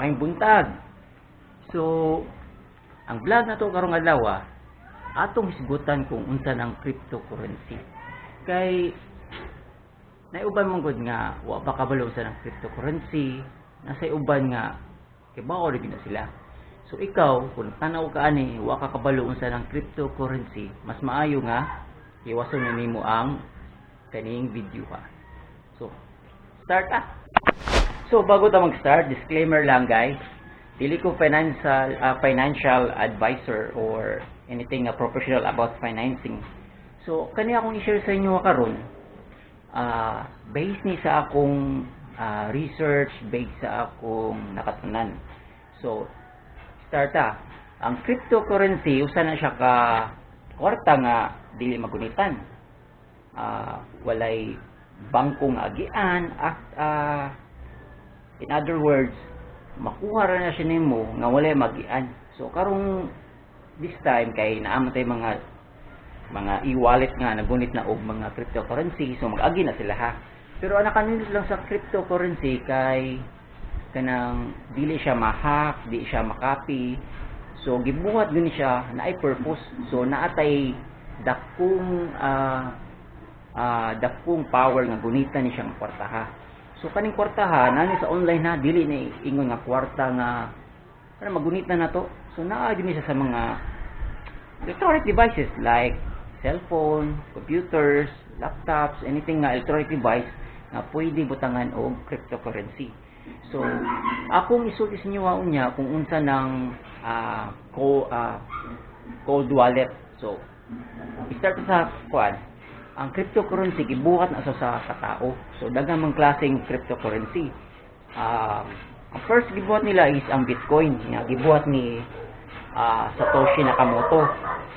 Maayong buntag. So, ang vlog na to karong adlaw, atong hisgutan kung unsa ng cryptocurrency. Kay naay uban man gud nga wa pa kabalo unsa ng cryptocurrency, nasa uban nga kibaw ra gyud na sila. So ikaw, kung tanaw ka ani, wa ka kabalo unsa ng cryptocurrency, mas maayo nga iwason na nimo ang kaning video ha. So, start ah. So bago ta mag-start, disclaimer lang, guys. Dili ko financial advisor or anything professional about financing. So kani akong i-share sa inyo karon, based ni sa akong research, based sa akong nakatunan. So start ta. Ang cryptocurrency, usa na siya ka kwarta nga dili magunitan. Walay bangko nga agian at in other words, makuha ra na siya nimo nga walay magian. So karong this time kay naa man tay mga e-wallet nga nagunit na og mga cryptocurrency, so mag-agi na sila ha. Pero ang nakanindot lang sa cryptocurrency kay kanang dili siya ma-hack, di siya ma-copy. So gibuhat gyud ni siya naay purpose. So naatay dakong power nga gunitan ni siyang kwarta ha. So kaning kwarta ha, nani sa online ha, dili ni ingon nga kwarta nga kana magunitan na to. So naa gyud ni siya sa mga electronic devices like cellphone, computers, laptops, anything nga electronic device nga pwede butangan og cryptocurrency. So, akong isulti sa inyo unya kung unsa ng cold wallet. So, start sa kuan. Ang cryptocurrency gibuhat na sa katao. So, daghang mang klaseng cryptocurrency. Ang first gibuhat nila is ang Bitcoin nga gibuhat ni Satoshi Nakamoto.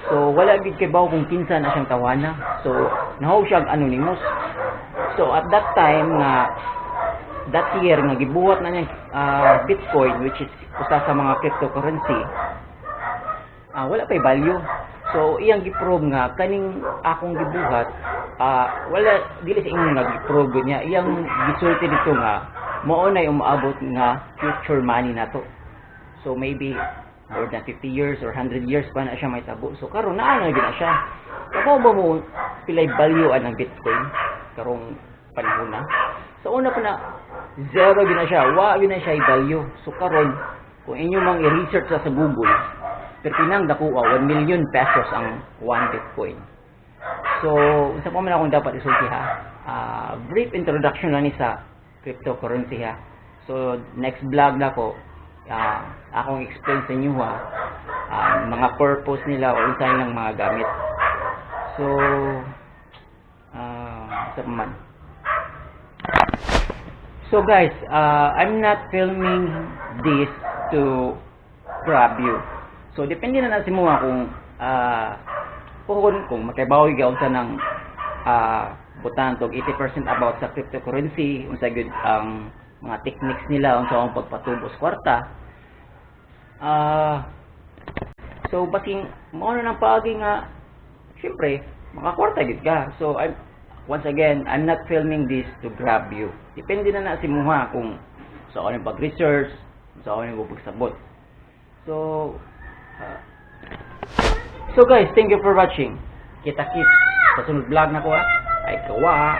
So wala gid kay bawo kung kinsa na siyang tawana. So nahog siya anonymous. So at that time nga that year nga gibuhat na niyang Bitcoin, which is usa sa mga cryptocurrency, wala pay value. So iyang gi-prove nga kaning akong gibuhat, wala dili sa ingon nga gi-prove niya, iyang gisulti dito nga mao nay umaabot nga future money nato. So maybe more than 50 years or 100 years pa na siya may tabo. So karon naa na gyud na siya. Kabaw ba mo pilay value ang Bitcoin karong panahon na? Sa una pa na zero gyud na siya, wa gyud na siya value. So karon kung inyo mang i-research sa Google, pero pinang dako ₱1 million ang 1 Bitcoin. So, unsa pa man akong dapat isulti ha? Brief introduction lang ni sa cryptocurrency ha. So, next vlog na ko, akong explain sa inyo ha, mga purpose nila o unsa nilang mga gamit. So, unsa pa man. So guys, I'm not filming this to grab you. So depende na na sa imo kung makaibaw ka unsa ng butan tog 80% about sa cryptocurrency, unsa gyud ang mga techniques nila, unsa ang pagpatubos kwarta. So basing mao na nang paagi nga syempre makakwarta gyud ka. So I'm once again, I'm not filming this to grab you. Depende na na sa imuha kung sa ako ning pag-research, sa ako ning pagsabot. So guys, thank you for watching. Kita kits sa sunod vlog na ko ha. Ay kawa.